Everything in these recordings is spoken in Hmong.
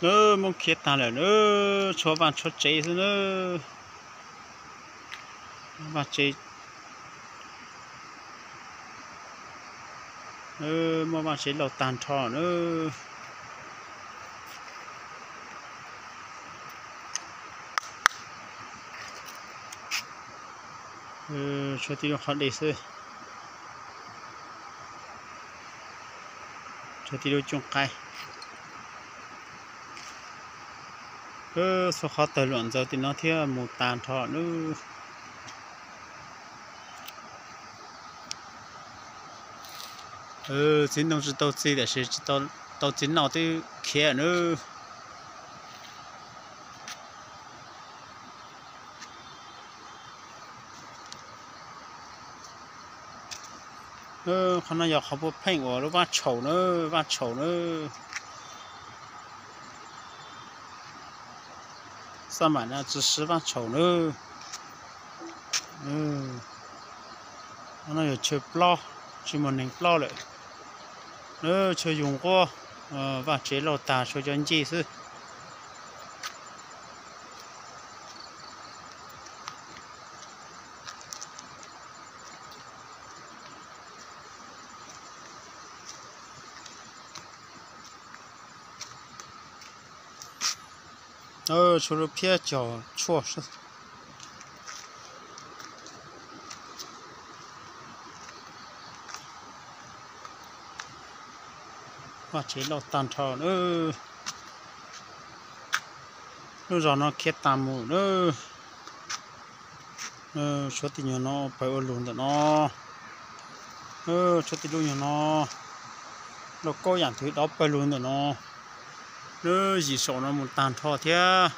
Nawb, muab khiav tag lawm nawb, tshuav vaj tshuav tsev xwb nawb. Vaj tsev, muab vaj tsev lauj tag nrho nawb. Tshuav tib lub qhov dej xwb, tshuav tib lub cooj qaib. Txhua qhov tawg luam ntxaws tim no thiab mus tag nrho nawb. Txiv ntoo tsis tau txi tiam sis tau txiv noj twb khiav nawb. Qhov no yog qhov puav pheej uas lub Vaj Tshaum nawb, Vaj Tshaum nawb. Xab maim no tsis siv Vaj Tshaum nawb. Qhov no yog chaw plob, tsis muaj neeg plob lawm. Chaw yus nquab, vaj tsev lauj tag tshuav cov ncej xwb. Tshuav lub phiab cog tshuaj xwb. Vaj tsev lauj tag nrho nawb. Lub zos no khiav tag mus nawb. Tshuav tib nyuag no pawg ua lug ntawm no. Tshuav tib lub nyuag no, lauj kaub yam twg dov pawg lug ntawm no. Lub yim saum no mus tag nrho thiab.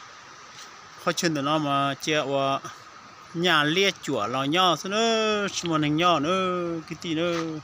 Qhov chaw ntawm no mas cia ua nyaj liab cuam los nyob xwb nawb, tsis muaj neeg nyob nawb kwv tij nawb.